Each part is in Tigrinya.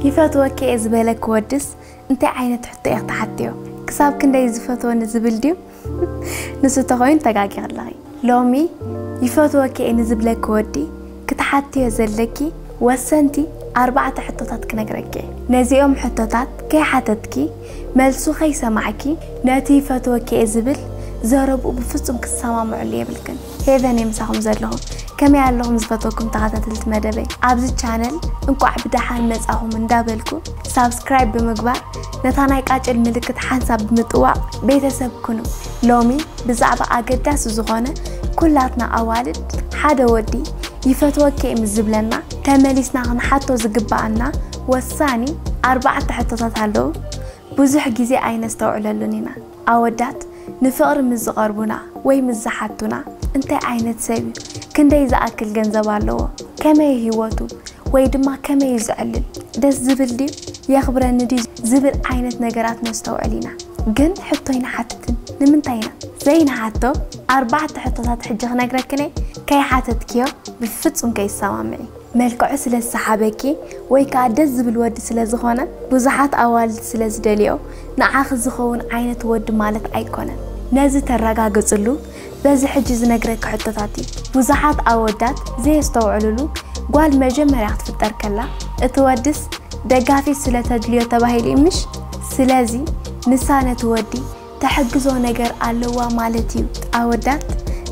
ይፈትወኪ እየ ዝበለኪ ወድስ እንታይ ዓይነት ሕቶ ኢኺ ትሓትዮ? ክሳብ ክንደይ ዝፈትወኒ ዝብል ድዩ? ንሱ ተኾይኑ ተጋጊኺ ኣለኺ። ሎሚ ይፈትወኪ እየ ንዝብለኪ ወዲ ክትሓትዮ ዘለኪ ወሰንቲ ኣርባዕተ ሕቶታት ክነግረኪ እየ። ነዚኦም ሕቶታት ከይሓተትኪ፣ መልሱ ከይሰማዕኪ፣ ነቲ ይፈትወኪ እየ ዝብል ዘረብኡ ብፍጹም ክትሰማምዕሉ የብልክን። ሄቨን እየ ምሳኹም ዘለኹ። ከመይ ኣለኹም ዝፈትወኩም ተኸታተልቲ መደበይ? ኣብዚ ቻነል እንቋዕ ብደሓን መጻኹም እንዳበልኩ፣ ሳብስክራይብ ብምግባር፣ ነታ ናይ ቃጭል ምልክት ሓንሳብ ብምጥዋቕ ቤተሰብ ኩኑ። ሎሚ ብዛዕባ ኣገዳሲ ዝኾነ፣ ኩላትና ኣዋልድ ሓደ ወዲ ይፈትወኪ እየ ምስ ዝብለና ተመሊስና ክንሓቶ ዝግባኣና ወሳኒ ኣርባዕተ ሕቶታት ኣለዉ። ብዙሕ ግዜ ኣይነስተውዕለሉን ኢና። ኣወዳት ንፍቕሪ ምስ ዝቐርቡና ወይ ምስ ዝሓቱና፣ እንታይ ዓይነት ሰብ እዩ? ክንደይ ዝኣክል ገንዘብ ኣለዎ? ከመይ ህይወቱ? ወይ ድማ ከመይ እዩ ዝዕልል? ደስ ዝብል ድዩ? የኽብረኒ ድዩ? ዝብል ዓይነት ነገራት ነስተውዕል ኢና። ግን ሕቶ ኣይንሓትትን። ንምንታይ ኢና ዘይንሓቶ? ኣርባዕተ ሕቶታት ሕጂ ክነግረክን እየ። ከይሓተትክዮ ብፍጹም ከይሰማምዒ። መልክዑ ስለ ዝሰሓበኪ ወይ ከኣ ደስ ዝብል ወዲ ስለ ዝኾነ፣ ብዙሓት ኣዋልድ ስለ ዝደልዮ፣ ንዓኺ ዝኸውን ዓይነት ወዲ ማለት ኣይኮነን። ነዚ ተረጋግጽሉ በዚ ሕጂ ዝነግረኪ ሕቶታት እዩ። ብዙሓት ኣወዳት ዘየስተውዕልሉ፣ ጓል መጀመርያ ክትፍጠር ከላ፣ እቲ ወድስ ደጋፊት ስለ ተድልዮ ተባሂሉ እዩ ምሽ? ስለዚ ንሳ ነቲ ወዲ ተሕግዞ ነገር ኣለዋ ማለት እዩ። ኣወዳት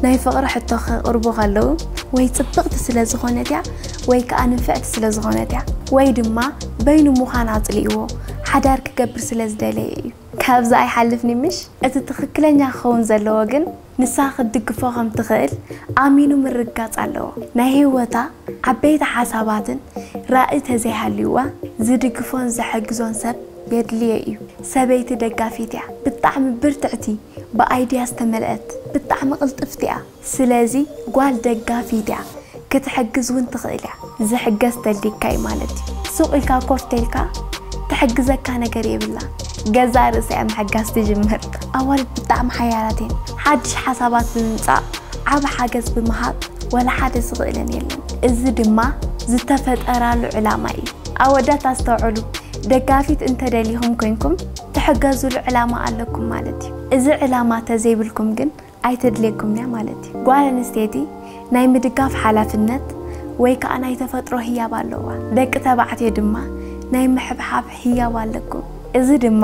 ናይ ፍቕሪ ሕቶ ከቕርቡ ከለዉ፣ ወይ ጽብቕቲ ስለ ዝኾነት እያ፣ ወይ ከኣ ንፍዕቲ ስለ ዝኾነት እያ፣ ወይ ድማ በይኑ ምዃን ኣጽሊእዎ፣ ሓዳር ክገብር ስለ ዝደለየ እዩ። ካብዚ ኣይሓልፍን እዩ ምሽ? እቲ ትኽክለኛ ክኸውን ዘለዎ ግን፣ ንሳ ክትድግፎ ከም ትኽእል ኣሚኑ ምርግጋጽ ኣለዎ። ናይ ህይወታ ዓበይቲ ሓሳባትን ራኢ ተዘይሃልዩዋ፣ ዝድግፎን ዝሕግዞን ሰብ የድልዮ እዩ። ሰበይቲ ደጋፊት እያ። ብጣዕሚ ብርትዕቲ፣ ብኣይድያ ዝተመልአት፣ ብጣዕሚ ቅልጥፍቲ እያ። ስለዚ ጓል ደጋፊት እያ። ክትሕግዝ እውን ትኽእል እያ። ዝሕገዝ ተልዲካ እዩ ማለት እዩ። ሱቕ ኢልካ ኮፍ ተልካ ትሕግዘካ ነገር የብላ። ገዛ ርእሳ እያ ምሕጋዝ ትጅምር። ኣዋልድ ብጣዕሚ ሓያላት እየን። ሓድሽ ሓሳባት ብምምጻእ፣ ዓቢ ሓገዝ ብምሃብ፣ ወላ ሓደ ዝኽእለን የለን። እዚ ድማ ዝተፈጠራሉ ዕላማ እዩ። ኣወዳት ኣስተውዕሉ፣ ደጋፊት እንተደሊኹም ኮይንኩም፣ ትሕገዙሉ ዕላማ ኣለኩም ማለት እዩ። እዚ ዕላማ ተዘይብልኩም ግን፣ ኣይተድልየኩም እያ ማለት እዩ። ጓል ኣንስተይቲ ናይ ምድጋፍ ሓላፍነት ወይ ከኣ ናይ ተፈጥሮ ህያብ ኣለዋ። ደቂ ተባዕትዮ ድማ ናይ ምሕብሓብ ህያብ ኣለኩም። እዚ ድማ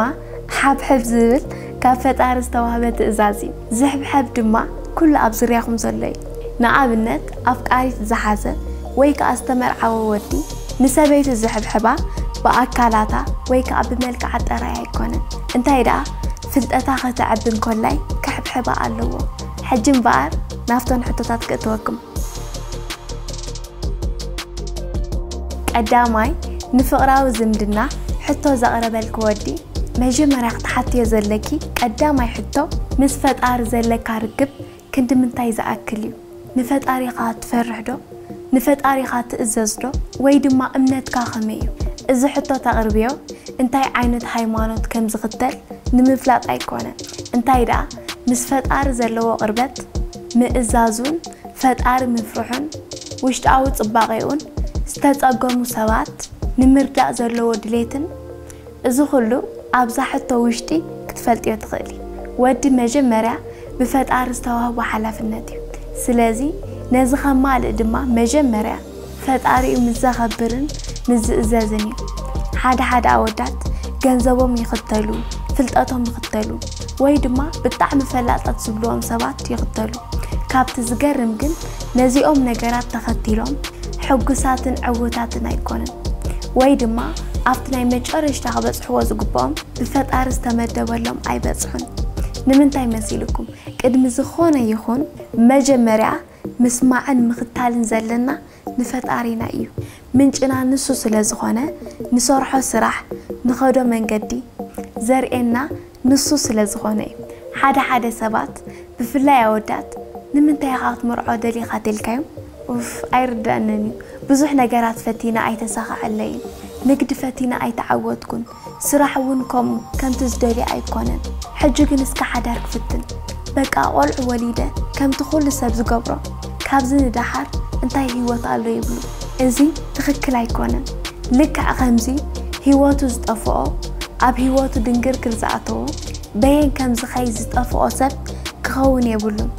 ሓብሕብ ዝብል ካብ ፈጣሪ ዝተዋህበ ትእዛዝ እዩ። ዝሕብሐብ ድማ ኩሉ ኣብ ዙርያኹም ዘሎ እዩ። ንኣብነት፣ ኣፍቃሪት ዝሓዘ ወይ ከኣ ዝተመርዓወ ወዲ ንሰበይቱ ዝሕብሕባ ብኣካላታ ወይ ከኣ ብመልክዓ ጥራይ ኣይኮነን። እንታይ ደኣ፣ ፍልጠታ ከተዕቢ እንኮላይ ክሕብሕባ ኣለዎ። ሕጂ እምበኣር ናብተን ሕቶታት ክእትወኩም። ቀዳማይ፣ ንፍቕራዊ ዝምድና ሕቶ ዘቕረበልኪ ወዲ መጀመርያ ክትሓትዮ ዘለኪ ቀዳማይ ሕቶ፣ ምስ ፈጣሪ ዘለካ ርክብ ክንዲ ምንታይ ዝኣክል እዩ? ንፈጣሪኻ ትፈርሕ ዶ? ንፈጣሪኻ ትእዘዝ ዶ? ወይ ድማ እምነትካ ከመይ እዩ? እዚ ሕቶ ተቕርብዮ እንታይ ዓይነት ሃይማኖት ከም ዝኽተል ንምፍላጥ ኣይኮነን። እንታይ ደኣ፣ ምስ ፈጣሪ ዘለዎ ቅርበት ምእዛዙን ፈጣሪ ምፍርሑን ውሽጣዊ ጽባቐኡን ዝተጸገሙ ሰባት ንምርዳእ ዘለዎ ድሌትን እዚ ኩሉ ኣብዛ ሕቶ ውሽጢ ክትፈልጥዮ ትኽእሊ። ወዲ መጀመርያ ብፈጣሪ ዝተዋህቦ ሓላፍነት እዩ። ስለዚ ነዚ ከማልእ ድማ መጀመርያ ፈጣሪኡ ምስ ዘኸብርን ምስ ዝእዘዝን እዩ። ሓደ ሓደ ኣወዳት ገንዘቦም ይኽተሉ፣ ፍልጠቶም ይኽተሉ፣ ወይ ድማ ብጣዕሚ ፈላጣት ዝብልዎም ሰባት ይኽተሉ። ካብቲ ዝገርም ግን ነዚኦም ነገራት ተኸቲሎም ሕጉሳትን ዕዉታትን ኣይኮኑን። ወይ ድማ ኣብቲ ናይ መጨረሽታ ክበጽሕዎ ዝግብኦም ብፈጣሪ ዝተመደበሎም ኣይበጽሑን። ንምንታይ መሲልኩም? ቅድሚ ዝኾነ ይኹን መጀመርያ ምስማዕን ምኽታልን ዘለና ንፈጣሪና እዩ። ምንጭና ንሱ ስለ ዝኾነ፣ ንሰርሖ ስራሕ፣ ንኸዶ መንገዲ ዘርእየና ንሱ ስለ ዝኾነ እዩ። ሓደ ሓደ ሰባት፣ ብፍላይ ኣወዳት፣ "ንምንታይ ኢኻ ክትምርዖ ደሊኻ?" ተልካዮም፣ "ኡፍ፣ ኣይርደኣንን እዩ። ብዙሕ ነገራት ፈቲነ ኣይተሳኸዐለይን። ንግዲ ፈቲነ ኣይተዓወትኩን። ስራሕ እውን ከምኡ ከምቲ ዝደልዮ ኣይኮነን። ሕጂ ግን እስከ ሓዳር ክፍትን። በቃ ቆልዑ ወሊደ ከምቲ ኩሉ ሰብ ዝገብሮ። ካብዚ ንደሓር እንታይ ህይወት ኣሎ?" ይብሉ። እዚ ትኽክል ኣይኮነን። ልክዕ ከምዚ ህይወቱ ዝጠፍኦ፣ ኣብ ህይወቱ ድንግርግር ዝኣተዎ፣ በየን ከም ዝኸይ ዝጠፍኦ ሰብ ክኸውን የብሉን።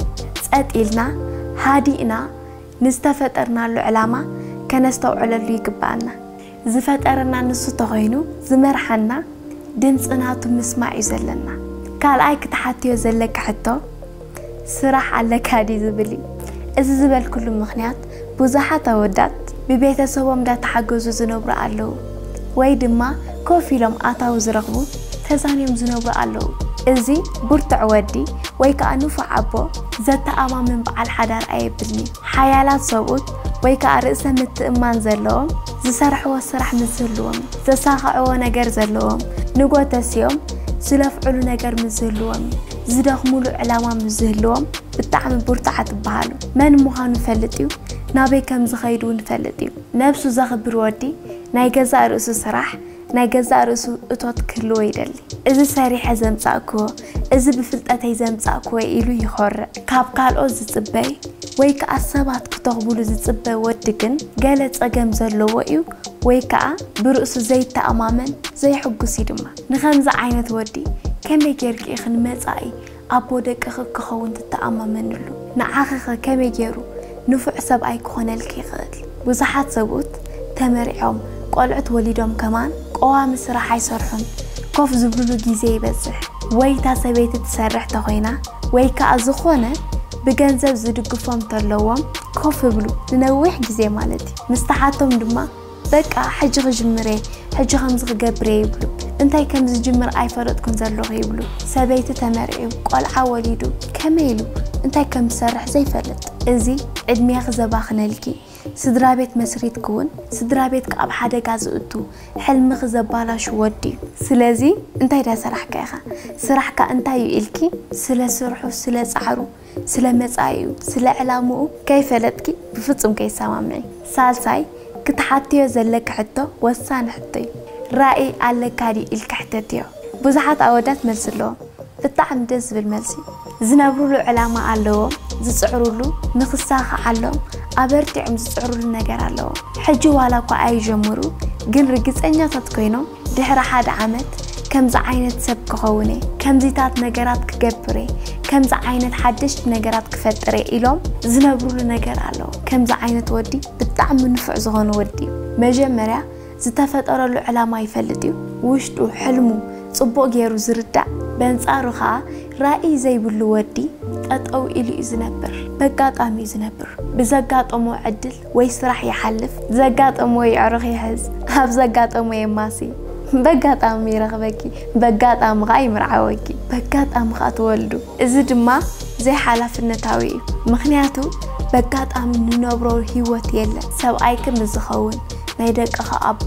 ጸጥ ኢልና፣ ሃዲእና፣ ንዝተፈጠርናሉ ዕላማ ከነስተውዕለሉ ይግብኣና። ዝፈጠረና ንሱ ተኾይኑ ዝመርሓና ድምፂ ናቱ ምስማዕ እዩ ዘለና። ካልኣይ ክትሓትዮ ዘለካ ሕቶ፣ ስራሕ ኣለካ ድዩ ዝብል እዩ። እዚ ዝበልኩሉ ምኽንያት ብዙሓት ኣወዳት ብቤተሰቦም እንዳተሓገዙ ዝነብሩ ኣለዉ፣ ወይ ድማ ኮፍ ኢሎም ኣታዊ ዝረኽቡ ተዛንዮም ዝነብሩ ኣለዉ። እዚ ብርቱዕ ወዲ ወይ ከዓ ንፉዕ ኣቦ ዘተኣማምን በዓል ሓዳር ኣየብልኒ። ሓያላት ሰብኡት ወይ ከዓ ርእሰ ምትእማን ዘለዎም ዝሰርሕዎ ስራሕ ምስ ዝህልዎም፣ ዘሳኽዕዎ ነገር ዘለዎም፣ ንጎተስዮም ዝለፍዕሉ ነገር ምስ ዝህልዎም፣ ዝደኽሙሉ ዕላማ ምስ ዝህልዎም ብጣዕሚ ብርቱዓት ይበሃሉ። መን ምዃኑ ይፈልጥ እዩ፣ ናበይ ከም ዝኸይድ እውን ይፈልጥ እዩ። ነብሱ ዘኽብር ወዲ ናይ ገዛእ ርእሱ ስራሕ፣ ናይ ገዛእ ርእሱ እቶት ክህልዎ ይደሊ። እዚ ሰሪሐ ዘምጻእክዎ፣ እዚ ብፍልጠተይ ዘምጻእክዎ ኢሉ ይኾርዕ። ካብ ካልኦት ዝጽበይ ወይ ከኣ ሰባት ክተኽብሉ ዝጽበ ወዲ ግን ገለ ጸገም ዘለዎ እዩ ወይ ከኣ ብርእሱ ዘይተኣማመን ዘይሕጉስ እዩ ድማ። ንኸምዚ ዓይነት ወዲ ከመይ ጌርኪ ኢኺ ንመጻኢ ኣቦ ደቅኺ ክኸውን ትተኣማመንሉ? ንዓኺኸ ከመይ ገይሩ ንፉዕ ሰብኣይ ክኾነልኪ ይኽእል? ብዙሓት ሰብኡት ተመሪዖም ቆልዑት ወሊዶም ከማን ቀዋሚ ስራሕ ኣይሰርሑን። ኮፍ ዝብሉሉ ግዜ ይበዝሕ። ወይ እታ ሰበይቲ ትሰርሕ ተኾይና ወይ ከኣ ዝኾነ ብገንዘብ ዝድግፎም ተለዎም ኮፍ ይብሉ፣ ንነዊሕ ግዜ ማለት እዩ። ምስ ተሓቶም ድማ በቃ ሕጂ ክጅምር እየ፣ ሕጂ ከምዚ ክገብር እየ ይብሉ። እንታይ ከም ዝጅምር ኣይፈለጥኩን ዘለኹ ይብሉ። ሰበይቲ ተመርዕዩ፣ ቆልዓ ወሊዱ፣ ከመይ ኢሉ እንታይ ከም ዝሰርሕ ዘይፈልጥ። እዚ ዕድሜኺ ዘባኽነልኪ፣ ስድራ ቤት መስሪትኪ እውን ስድራ ቤትኪ ኣብ ሓደጋ ዝእቱ፣ ሕልምኺ ዘባላሹ ወዲ እዩ። ስለዚ እንታይ ዳሰራሕካ ኢኻ? ስራሕካ እንታይ እዩ ኢልኪ ስለ ስርሑ፣ ስለ ጻዕሩ፣ ስለ መጻኢኡ፣ ስለ ዕላምኡ ከይፈለጥኪ ብፍጹም ከይሰማምዒ። ሳልሳይ ክትሓትዮ ዘለኪ ሕቶ ወሳኒ ሕቶ እዩ። ራኢ ኣለካ ድዩ ኢልኪ ሕተትዮ። ብዙሓት ኣወዳት መልሲ ኣለዎም። ብጣዕሚ ደስ ዝብል መልሲ። ዝነብሩሉ ዕላማ ኣለዎም፣ ዝጽዕሩሉ፣ ንኽሳኽዓሎም ኣበርቲዖም ዝጽዕሩሉ ነገር ኣለዎም። ሕጂ ዋላ እኳ ኣይጀምሩ፣ ግን ርግጸኛታት ኮይኖም ድሕሪ ሓደ ዓመት ከምዚ ዓይነት ሰብ ክኸውን እየ፣ ከምዚታት ነገራት ክገብር እየ፣ ከምዚ ዓይነት ሓደሽቲ ነገራት ክፈጥር እየ ኢሎም ዝነብሩሉ ነገር ኣለዎ። ከምዚ ዓይነት ወዲ ብጣዕሚ ንፉዕ ዝኾነ ወዲ እዩ። መጀመርያ ዝተፈጠረሉ ዕላማ ይፈልጥ እዩ። ውሽጡ፣ ሕልሙ ጽቡቕ ገይሩ ዝርዳእ፣ በንጻሩ ኸኣ ራእይ ዘይብሉ ወዲ ጠጠው ኢሉ እዩ ዝነብር። በጋጣሚ እዩ ዝነብር። ብዘጋጠሞ ዕድል ወይ ስራሕ ይሓልፍ፣ ዘጋጠሞ የዕሩኽ ይሕዝ፣ ኣብ ዘጋጠሞ የማሲ። በጋጣሚ ይረኽበኪ፣ በጋጣሚ ኸኣ ይምርዓወኪ፣ በጋጣሚ ኸኣ ትወልዱ። እዚ ድማ ዘይሓላፍነታዊ እዩ። ምኽንያቱ በጋጣሚ ንነብሮ ህይወት የለን። ሰብኣይኪ ምስ ዝኸውን፣ ናይ ደቅኺ ኣቦ፣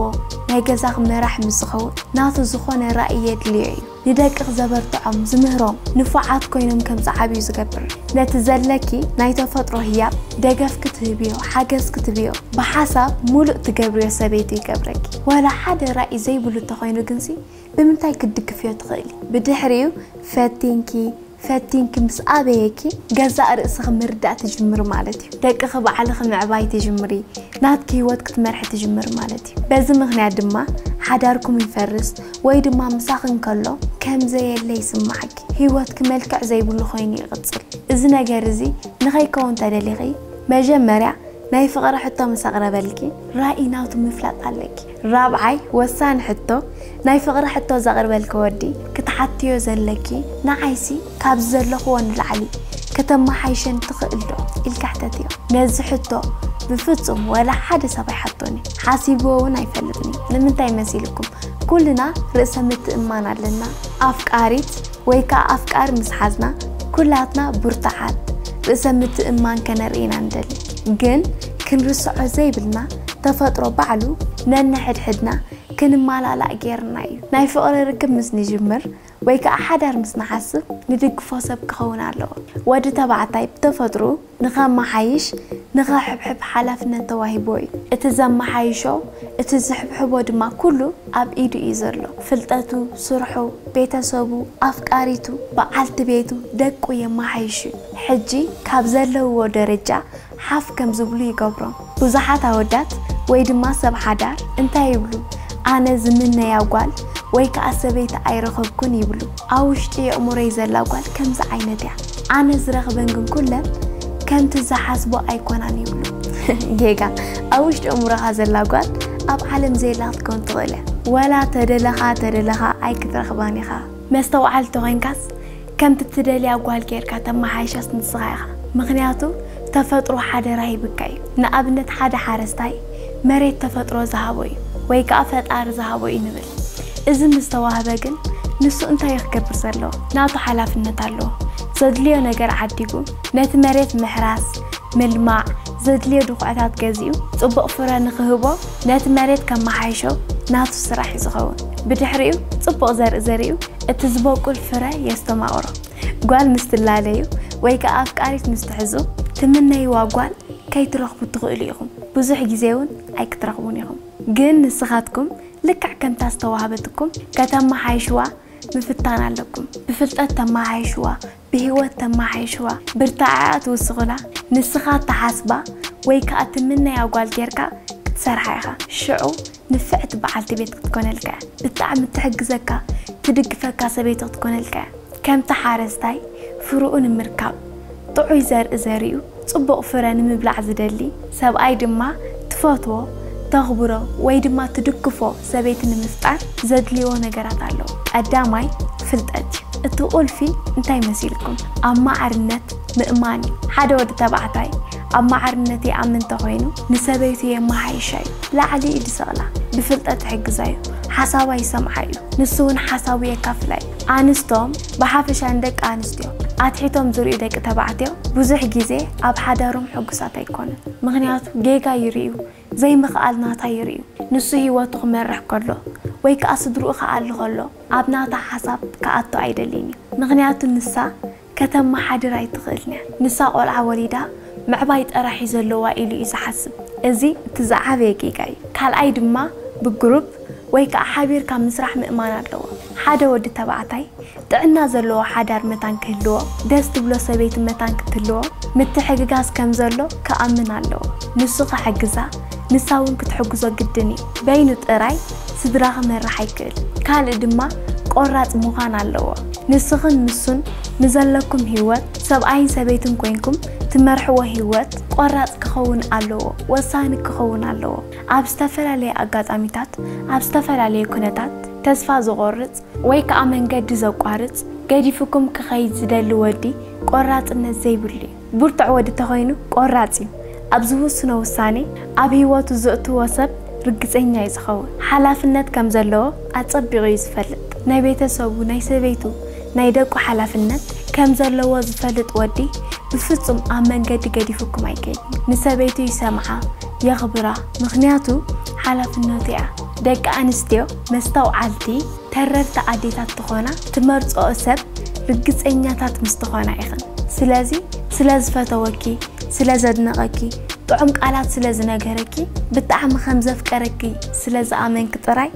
ናይ ገዛኺ መራሕ ምስ ዝኸውን፣ ናቱ ዝኾነ ራእይ የድልዮ እዩ። ንደቅኺ ዘበርትዖም፣ ዝምህሮም፣ ንፉዓት ኮይኖም ከም ዝዓብዩ ዝገብር። ነቲ ዘለኪ ናይ ተፈጥሮ ህያብ ደገፍ ክትህብዮ፣ ሓገዝ ክትህብዮ፣ ብሓሳብ ሙሉእ ትገብርዮ ሰበይቲ ይገብረኪ። ዋላ ሓደ ራእይ ዘይብሉ እንተኾይኑ ግንሲ ብምንታይ ክትድግፍዮ ትኽእሊ? ብድሕሪኡ ፈቲንኪ፣ ፈቲንኪ ምስ ኣበየኪ ገዛእ ርእስኺ ምርዳእ ትጅምሪ ማለት እዩ። ደቅኺ ባዕልኺ ምዕባይ ትጅምሪ፣ ናትኪ ህይወት ክትመርሒ ትጅምሪ ማለት እዩ። በዚ ምኽንያት ድማ ሓዳርኩም ይፈርስ ወይ ድማ ምሳኺ እንከሎ ከም ዘየለ ይስምዓኪ። ህይወትኪ መልክዕ ዘይብሉ ኮይኑ ይቕጽል። እዚ ነገር እዚ ንኸይከውን ተደሊኺ መጀመርያ ናይ ፍቕሪ ሕቶ ምስ ኣቕረበልኪ ራእይ ናቱ ምፍላጥ ኣለኪ። ራብዓይ ወሳኒ ሕቶ፣ ናይ ፍቕሪ ሕቶ ዘቕርበልኪ ወዲ ክትሓትዮ ዘለኪ፣ ንዓይሲ ካብዚ ዘለኽዎ ንላዕሊ ከተመሓይሸኒ ትኽእል ዶ ኢልኪ ሕተትዮ። ነዚ ሕቶ ብፍጹም ወላ ሓደ ሰብ ኣይሓቶን እዩ። ሓሲብዎ እውን ኣይፈልጥን እዩ። ንምንታይ መሲልኩም? ኩልና ርእሰ ምትእምማን ኣለና። ኣፍቃሪት ወይ ከኣ ኣፍቃሪ ምስ ሓዝና ኩላትና ብርቱዓት ርእሰ ምትእምማን ከነርኢ ኢና ንደሊ። ግን ክንርስዖ ዘይብልና ተፈጥሮ ባዕሉ ነንሕድሕድና ክንመላላእ ጌርና እዩ። ናይ ፍቕሪ ርክብ ምስ ንጅምር ወይ ከኣ ሓዳር ምስ ንሓስብ ንድግፎ ሰብ ክኸውን ኣለዎ። ወዲ ተባዕታይ ብተፈጥሩ ንኸመሓይሽ፣ ንኸሕብሕብ ሓላፍነት ተዋሂብዎ እዩ። እቲ ዘመሓይሾ፣ እቲ ዝሕብሕቦ ድማ ኩሉ ኣብ ኢዱ እዩ ዘሎ። ፍልጠቱ፣ ስርሑ፣ ቤተሰቡ፣ ኣፍቃሪቱ፣ በዓልቲ ቤቱ፣ ደቁ የመሓይሽ እዩ። ሕጂ ካብ ዘለውዎ ደረጃ ሓፍ ከም ዝብሉ ይገብሮም። ብዙሓት ኣወዳት ወይ ድማ ሰብ ሓዳር እንታይ ይብሉ? ኣነ ዝምነያ ጓል ወይ ከዓ ሰበይቲ ኣይረኸብኩን ይብሉ። ኣብ ውሽጢ የእምሮይ ዘላ ጓል ከምዚ ዓይነት እያ። ኣነ ዝረኽበን ግን ኩለን ከምቲ ዝሓስቦ ኣይኮናን ይብሉ። ጌጋ። ኣብ ውሽጢ እምሮኻ ዘላ ጓል ኣብ ዓለም ዘየላ ክትከውን ትኽእል እያ። ወላ ተደለኻ ተደለኻ ኣይክትረኽባን ኢኻ። መስተውዓል ተኾይንካስ ከምቲ ትደልያ ጓል ጌርካ ተመሓይሻስ ንስኻ ኢኻ። ምኽንያቱ ተፈጥሮ ሓደራ ሂብካ እዩ። ንኣብነት ሓደ ሓረስታይ መሬት ተፈጥሮ ዝሃቦ እዩ ወይ ከዓ ፈጣሪ ዝሃቦ እዩ ንብል። እዚ ምስ ተዋህበ ግን ንሱ እንታይ እዩ ክገብር ዘለዎ? ናቱ ሓላፍነት ኣለዎ። ዘድልዮ ነገር ዓዲጉ ነቲ መሬት ምሕራስ፣ ምልማዕ፣ ዘድልዮ ድኹዕታት ገዚኡ ፅቡቕ ፍረ ንክህቦ ነቲ መሬት ከመሓይሾ ናቱ ስራሕ እዩ ዝኸውን። ብድሕሪኡ ፅቡቕ ዘርኢ ዘሪኡ እቲ ዝበቁል ፍረ የስተማቕሮ። ጓል ምስ ትላለዩ ወይ ከዓ ኣፍቃሪት ምስ ትሕዙ ትምነይዋ ጓል ከይትረኽቡ ትኽእሉ ኢኹም። ብዙሕ ግዜ እውን ኣይክትረኽቡን ኢኹም። ግን ንስኻትኩም ልክዕ ከምታ ዝተዋህበትኩም ከተመሓይሽዋ ምፍታን ኣለኩም። ብፍልጠት ተመሓይሽዋ፣ ብህይወት ተመሓይሽዋ፣ ብርታዐኣ ትውስኹላ። ንስኻ ተሓስባ ወይ ከዓ ትምነያ ጓል ጌርካ ክትሰርሓ ኢኻ። ሽዑ ንፍዕቲ በዓልቲ ቤት ክትኮነልካ እያ። ብጣዕሚ ትሕግዘካ፣ ትድግፈካ ሰበይቲ ክትኮነልካ እያ። ከምቲ ሓረስታይ ፍርኡ ንምርካብ ጥዑይ ዘርኢ ዘሪኡ ጽቡቕ ፍረ ንምብላዕ ዝደሊ ሰብኣይ ድማ ትፈትዎ፣ ተኽብሮ ወይ ድማ ትድግፎ ሰበይቲ ንምፍጣር ዘድልይዎ ነገራት ኣለዉ። ቀዳማይ ፍልጠት እዩ። እቲ ቁልፊ እንታይ መሲልኩም? ኣብ ማዕርነት ምእማን እዩ። ሓደ ወዲ ተባዕታይ ኣብ ማዕርነት ይኣምን እንተኾይኑ ንሰበይቱ የመሓይሻ እዩ። ላዕሊ ኢዱ ሰቕላ፣ ብፍልጠት ይሕግዛ እዩ፣ ሓሳባ ይሰምዓ እዩ፣ ንሱ እውን ሓሳቡ የካፍላ እዩ። ኣንስቶም ብሓፈሻ ንደቂ ኣንስትዮ ኣትሒቶም ዝርእዩ ደቂ ተባዕትዮ ብዙሕ ግዜ ኣብ ሓዳሮም ሕጉሳት ኣይኮኑን። ምኽንያቱ ጌጋ ይርእዩ፣ ዘይምኽኣል ናታ ይርእዩ። ንሱ ህይወቱ ክመርሕ ከሎ ወይ ከዓ ስድርኡ ክኣሊ ከሎ ኣብ ናታ ሓሳብ ክኣቱ ኣይደልይን እዩ። ምኽንያቱ ንሳ ከተመሓድር ኣይትኽእልን እያ። ንሳ ቆልዓ ወሊዳ ምዕባይ ጥራሕ እዩ ዘለዋ ኢሉ እዩ ዝሓስብ። እዚ እቲ ዝዓበየ ጌጋ እዩ። ካልኣይ ድማ ብግሩፕ ወይ ከዓ ሓቢርካ ምስራሕ ምእማን ኣለዎ። ሓደ ወዲ ተባዕታይ ጥዕና ዘለዎ ሓዳር መታን ክህልዎ፣ ደስ ትብሎ ሰበይቲ መታን ክትህልዎ ምትሕግጋዝ ከም ዘሎ ክኣምን ኣለዎ። ንሱ ክሕግዛ፣ ንሳ እውን ክትሕግዞ ግድን እዩ። በይኑ ጥራይ ስድራ ክመርሕ ኣይክእል። ካልእ ድማ ቆራፅ ምዃን ኣለዎ። ንስኽን ንሱን ንዘለኩም ህይወት ሰብኣይን ሰበይትን ኮይንኩም ትመርሕዎ ህይወት ቆራፅ ክኸውን ኣለዎ፣ ወሳኒ ክኸውን ኣለዎ። ኣብ ዝተፈላለየ ኣጋጣሚታት፣ ኣብ ዝተፈላለየ ኩነታት ተስፋ ዝቆርፅ ወይ ከዓ መንገዲ ዘቋርፅ፣ ገዲፉኩም ክኸይድ ዝደሊ ወዲ ቆራፅነት ዘይብሉ እዩ። ብርቱዕ ወዲ ተኾይኑ ቆራፅ እዩ። ኣብ ዝውስኖ ውሳኔ ኣብ ህይወቱ ዘእትዎ ሰብ ርግፀኛ እዩ ዝኸውን። ሓላፍነት ከም ዘለዎ ኣፀቢቑ እዩ ዝፈልጥ። ናይ ቤተሰቡ፣ ናይ ሰበይቱ፣ ናይ ደቁ ሓላፍነት ከም ዘለዎ ዝፈልጥ ወዲ ብፍፁም ኣብ መንገዲ ገዲፉኩም ኣይከይድን። ንሰበይቱ ይሰምዓ፣ የኽብራ፣ ምኽንያቱ ሓላፍነቱ እያ። ደቂ ኣንስትዮ መስተውዓልቲ፣ ተረርቲ ኣዴታት ትኾና፣ ትመርፅኦ ሰብ ርግፀኛታት ምስ ትኾና ኢኽን። ስለዚ ስለ ዝፈተወኪ፣ ስለ ዘድነቐኪ፣ ጥዑም ቃላት ስለ ዝነገረኪ፣ ብጣዕሚ ከም ዘፍቀረኪ ስለ ዝኣመንኪ ጥራይ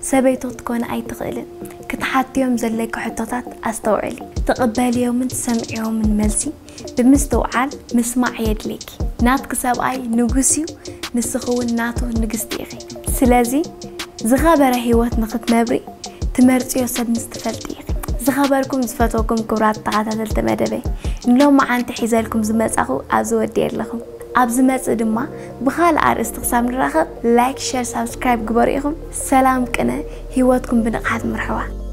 ሰበይቱ ክትኮኒ ኣይትኽእልን። ክትሓትዮም ዘለኪ ሕቶታት ኣስተውዕሊ። ትቕበልዮምን ትሰምዕዮምን መልሲ ብምስትውዓል ምስማዕ የድልየኪ። ናትኪ ሰብኣይ ንጉስ እዩ፣ ንስኺ እውን ናቱ ንግስቲ ኢኺ። ስለዚ ዝኸበረ ህይወት ንኽትነብሪ ትመርፅዮ ሰብ ምስ ትፈልጢ ኢኺ። ዝኸበርኩም ዝፈተውኩም ክቡራት ተኸታተልቲ መደበይ፣ ንሎማዓንቲ ሒዘልኩም ዝመጻኹ ኣብዚ ወዲኤ ኣለኹ። ኣብ ዝመጽእ ድማ ብኻልእ ኣርእስቲ ክሳብ ንራኸብ ላይክ፣ ሸር፣ ሳብስክራይብ ግበሩ ኢኹም። ሰላም ቅነ ህይወትኩም ብንቕሓት ምርሕዋ።